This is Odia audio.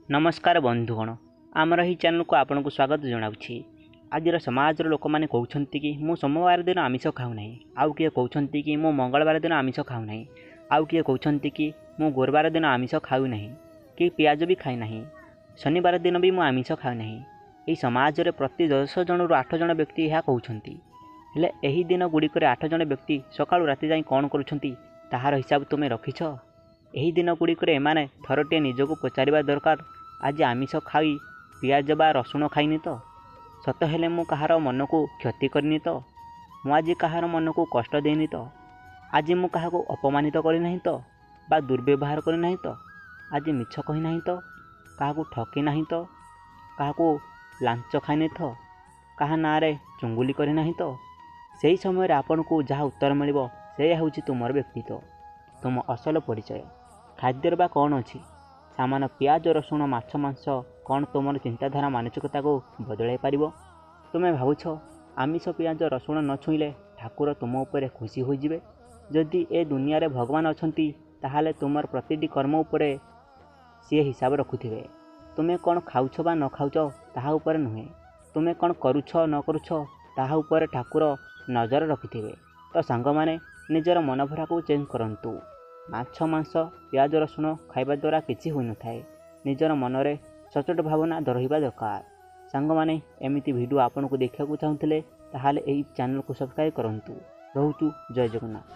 ନମସ୍କାର ବନ୍ଧୁଗଣ, ଆମର ଏହି ଚ୍ୟାନେଲକୁ ଆପଣଙ୍କୁ ସ୍ୱାଗତ ଜଣାଉଛି। ଆଜିର ସମାଜର ଲୋକମାନେ କହୁଛନ୍ତି କି ମୁଁ ସୋମବାର ଦିନ ଆମିଷ ଖାଉନାହିଁ, ଆଉ କିଏ କହୁଛନ୍ତି କି ମୁଁ ମଙ୍ଗଳବାର ଦିନ ଆମିଷ ଖାଉନାହିଁ, ଆଉ କିଏ କହୁଛନ୍ତି କି ମୁଁ ଗୁରୁବାର ଦିନ ଆମିଷ ଖାଉନାହିଁ କି ପିଆଜ ବି ଖାଇନାହିଁ, ଶନିବାର ଦିନ ବି ମୁଁ ଆମିଷ ଖାଉନାହିଁ। ଏହି ସମାଜରେ ପ୍ରତି 10 ଜଣରୁ 8 ଜଣ ବ୍ୟକ୍ତି ଏହା କହୁଛନ୍ତି। ହେଲେ ଏହି ଦିନ ଗୁଡ଼ିକରେ 8 ଜଣ ବ୍ୟକ୍ତି ସକାଳୁ ରାତି ଯାଏଁ କ'ଣ କରୁଛନ୍ତି ତାହାର ହିସାବ ତୁମେ ରଖିଛ? ଏହି ଦିନ ଗୁଡ଼ିକରେ ଏମାନେ ଥରଟିଏ ନିଜକୁ ପଚାରିବା ଦରକାର, ଆଜି ଆମିଷ ଖାଇ ପିଆଜ ବା ରସୁଣ ଖାଇନି ତ? ସତ ହେଲେ ମୁଁ କାହାର ମନକୁ କ୍ଷତି କରିନି ତ? ମୁଁ ଆଜି କାହାର ମନକୁ କଷ୍ଟ ଦେଇନି ତ? ଆଜି ମୁଁ କାହାକୁ ଅପମାନିତ କରିନାହିଁ ତ ବା ଦୁର୍ବ୍ୟବହାର କରିନାହିଁ ତ? ଆଜି ମିଛ କହିନାହିଁ ତ? କାହାକୁ ଠକି ନାହିଁ ତ? କାହାକୁ ଲାଞ୍ଚ ଖାଇନି ତ? କାହା ନାଁରେ ଚୁଙ୍ଗୁଲି କରିନାହିଁ ତ? ସେହି ସମୟରେ ଆପଣଙ୍କୁ ଯାହା ଉତ୍ତର ମିଳିବ ସେୟା ହେଉଛି ତୁମର ବ୍ୟକ୍ତିତ୍ୱ, ତୁମ ଅସଲ ପରିଚୟ। ଖାଦ୍ୟରେ ବା କ'ଣ ଅଛି? ସାମାନ୍ୟ ପିଆଜ, ରସୁଣ, ମାଛ, ମାଂସ କ'ଣ ତୁମର ଚିନ୍ତାଧାରା ମାନସିକତାକୁ ବଦଳାଇ ପାରିବ? ତୁମେ ଭାବୁଛ ଆମିଷ, ପିଆଜ, ରସୁଣ ନ ଛୁଇଁଲେ ଠାକୁର ତୁମ ଉପରେ ଖୁସି ହୋଇଯିବେ? ଯଦି ଏ ଦୁନିଆରେ ଭଗବାନ ଅଛନ୍ତି, ତାହେଲେ ତୁମର ପ୍ରତିଟି କର୍ମ ଉପରେ ସିଏ ହିସାବ ରଖୁଥିବେ। ତୁମେ କ'ଣ ଖାଉଛ ବା ନ ଖାଉଛ ତାହା ଉପରେ ନୁହେଁ, ତୁମେ କ'ଣ କରୁଛ ନ କରୁଛ ତାହା ଉପରେ ଠାକୁର ନଜର ରଖିଥିବେ। ତ ସାଙ୍ଗମାନେ, ନିଜର ମନୋଭରାକୁ ଚେଞ୍ଜ କରନ୍ତୁ। ମାଛ, ମାଂସ, ପିଆଜ, ରସୁଣ ଖାଇବା ଦ୍ୱାରା କିଛି ହୋଇନଥାଏ। ନିଜର ମନରେ ସଚୋଟ ଭାବନା ରହିବା ଦରକାର। ସାଙ୍ଗମାନେ, ଏମିତି ଭିଡ଼ିଓ ଆପଣଙ୍କୁ ଦେଖିବାକୁ ଚାହୁଁଥିଲେ ତାହେଲେ ଏହି ଚ୍ୟାନେଲକୁ ସବସ୍କ୍ରାଇବ୍ କରନ୍ତୁ। ରହୁଛୁ, ଜୟ ଜଗନ୍ନାଥ।